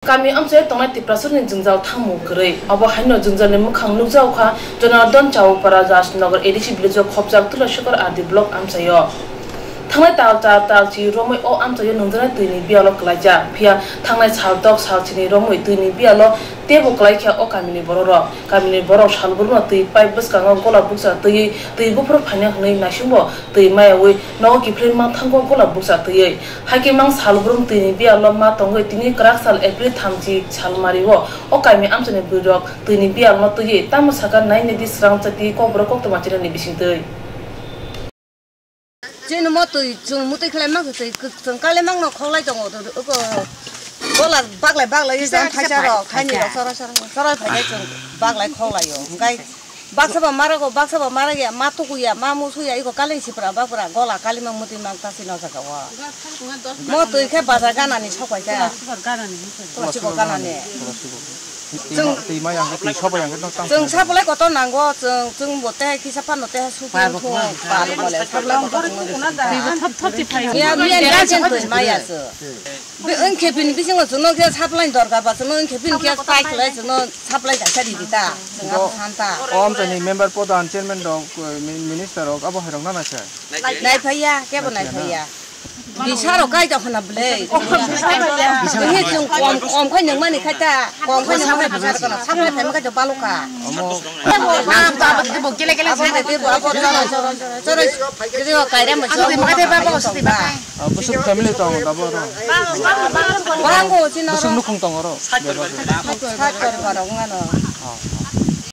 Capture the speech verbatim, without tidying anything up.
Kami amchaio tongnai Tiprasarni jwngjal thangmung kwrwi. Obo haino jwngjalni mwkhang nukjago kha Jonardhan Chowpara, Rajnagar A D C village-o khopjak Tulashikhar R D block amchaio. Thangnai tal char tal chi romwi o amchaio nungjaknai twini biyalo kwlaijak. Phiya thangnai sal dok sal chini romwi twini biyalo teibo kwlaikha o kamini borokrok. Kamini borok salbruno twi pipe bwskango gola bukcha twiwi twi buphuru phaina hwnwi naisingbo twi mayaui nogo kiphilwi manthango gola bukcha twiwi. Hakhe mang salbrum twini biyalo ma tongwi tini kwrak sal April thamchi salmario o kami amchaini bwrwirok twini biyalno twiwi tamo sakha nainedi swrang chati kokborok koktwma chirani bisingtwi. Chini mo twi chwng mutwi khlai mang twi kwchwng kale mangno khoklai tongo, oko gola baglai baglai Kisa, jang kisa thaisa phai, rok thaini thaisa. Rok chora chora chora phai chwng baglai khoklaio. Hwnkhe baksa ba marago, baksa ba maragya, ma tukuya, ma musuya, iko kale sipra bakpra gola kali mang mutwi mang tasi no jaga o. Mo twi khe bazar ganani sok pai kha. Twi ma, twi ma yang khe, twi soba yang khe no tang. Chwng sabolai kotor nango, chwng, chwng bo te kisa phano te sutung thung, par bole, sabolai kotor nango. Miya, miya, ya chen twi ma ya chwng. Bi, wng khe bini bisingo chwngno khe sabolai dorkar ba, chwngno wng khe bini khe tai khlai chwngno sabolai kaisa ridi ta, chwng abo san ta. O amchaini member, pradhan, chairman rok, eh, mi-, minister rok abo hai rok nana se. Nai phaiya, kebo nai phaiya. Bisa rok kai tong khna bwle. Ini chwng kom, kom khai nang mani khai ta. Kom khai nang mani bisa rok na. Saplai phai ma khai to balu kha. Omo. Abo khai te bo, abo choro, choro, choro. Jadi kok kaira mo. Ah, busuk family tong da bo ro. Bang ko chino. Busuk nukung tong ro. Sat kor barok ngano. Ah.